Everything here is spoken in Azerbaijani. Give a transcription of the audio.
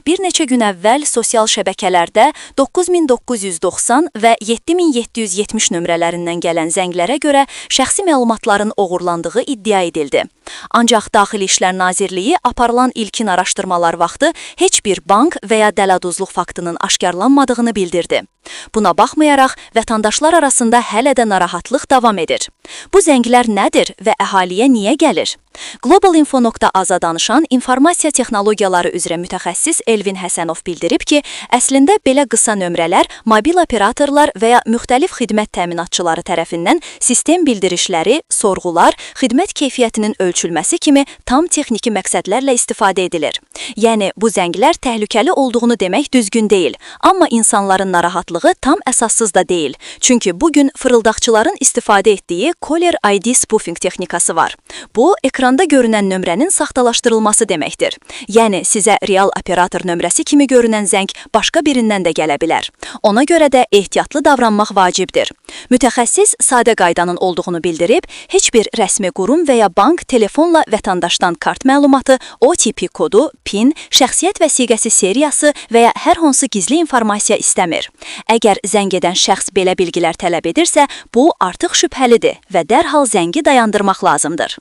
Bir neçə gün əvvəl sosial şəbəkələrdə 9990 və 7770 nömrələrindən gələn zənglərə görə şəxsi məlumatların oğurlandığı iddia edildi. Ancaq Daxili İşlər Nazirliyi aparılan ilkin araşdırmalar vaxtı heç bir bank və ya dələduzluq faktının aşkarlanmadığını bildirdi. Buna baxmayaraq, vətəndaşlar arasında hələ də narahatlıq davam edir. Bu zənglər nədir və əhaliyə niyə gəlir? Globalinfo.az-a danışan informasiya texnologiyaları üzrə mütəxəssis Elvin Həsənov bildirib ki, əslində belə qısa nömrələr mobil operatorlar və ya müxtəlif xidmət təminatçıları tərəfindən sistem bildirişləri, sorğular, xidmət keyfiyyətinin ölçülməsi kimi tam texniki məqsədlərlə istifadə edilir. Yəni bu zənglər təhlükəli olduğunu demək düzgün deyil, amma insanların narahatlığı tam əsassız da deyil. Çünki bu gün fırıldaqçıların istifadə etdiyi Caller ID spoofing texnikası var. Bu, ekranda görünən nömrənin saxtalaşdırılması deməkdir. Yəni sizə real operator nömrəsi kimi görünən zəng başqa birindən də gələ bilər. Ona görə də ehtiyatlı davranmaq vacibdir. Mütəxəssis sadə qaydanın olduğunu bildirib, heç bir rəsmi qurum və ya bank telefonla vətəndaşdan kart məlumatı, OTP kodu, PIN, şəxsiyyət vəsiqəsi seriyası və ya hər hansı gizli informasiya istəmir. Əgər zəng edən şəxs belə bilgilər tələb edirsə, bu artıq şübhəlidir və dərhal zəngi dayandırmaq lazımdır.